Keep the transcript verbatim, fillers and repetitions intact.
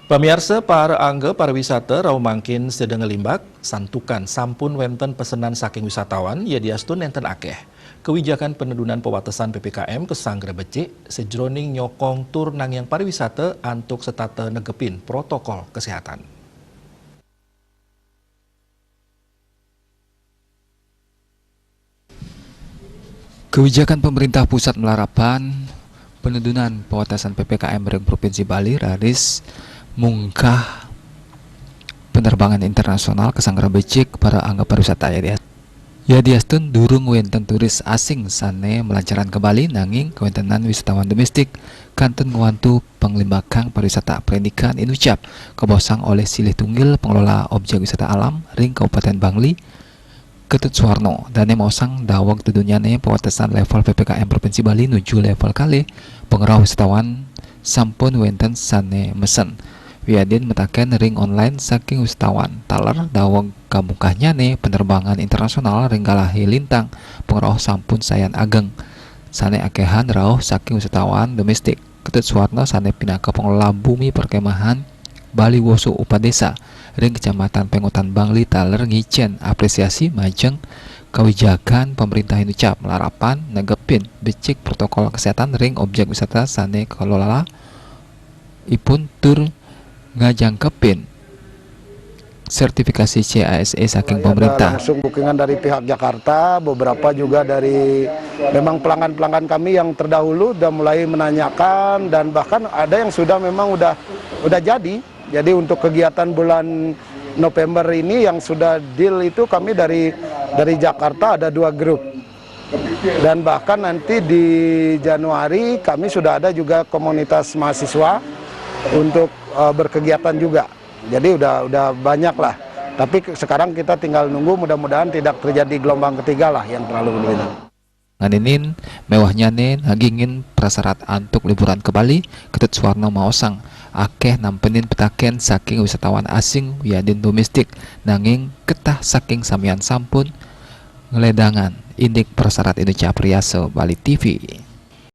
Pamiarsa, para angga pariwisata rauh mangkin sedeng nglimbak, santukan sampun wenten pesenan saking wisatawan, yadiastun nenten akeh. Kewijakan penedunan pewatesan P P K M kesanggra becik, sejroning nyokong tur nangiang pariwisata antuk setata negepin protokol kesehatan. Kewijakan pemerintah pusat malarapan penedunan pewatesan P P K M ring Provinsi Bali raris mungkah penerbangan internasional kesanggra becik para angga pariwisata. Yadiastun durung wenten turis asing sane malancaran ka Bali, nanging kawentenan wisatawan domestik kantun ngwantu panglimbakang pariwisata. Prendikan inucap kabaosang olih silih tunggil pengelola objek wisata alam ring Kabupaten Bangli, Ketut Suwarno. Dane maosang daweg tedunnyane pewatesan level P P K M Provinsi Bali nuju level kalih, pangrauh wisatawan sampun wenten sane mesen wiadin mataken ring online saking wisatawan. Taler daweg kamungkahnyane penerbangan internasional ring galahé lintang, pangrauh sampun sayan ageng. Sane akehan rauh saking wisatawan domestik. Ketut Suwarno sane pinaka pengelola Bumi Perkemahan Bali Woso Upadesa ring Kecamatan Pengutan Bangli taler ngicen apresiasi majeng kawijakan pemerintah inucap malarapan negepin becik protokol kesehatan ring objek wisata sane kelola ipun tur ngajangkepin sertifikasi C A S E saking pemerintah. Ada langsung bookingan dari pihak Jakarta, beberapa juga dari memang pelanggan-pelanggan kami yang terdahulu udah mulai menanyakan dan bahkan ada yang sudah memang udah udah jadi. Jadi untuk kegiatan bulan November ini yang sudah deal itu kami dari dari Jakarta ada dua grup. Dan bahkan nanti di Januari kami sudah ada juga komunitas mahasiswa untuk uh, berkegiatan juga. Jadi udah udah banyak lah. Tapi sekarang kita tinggal nunggu, mudah-mudahan tidak terjadi gelombang ketiga lah yang terlalu berbeda. Nganinin mewahnyane ngagingin prasarat antuk liburan ke Bali, Ketut Suwarno maosang akeh nampenin petaken saking wisatawan asing wiadin domestik, nanging ketah saking samian sampun ngledangan indik prasarat inucap. Riasa Bali T V.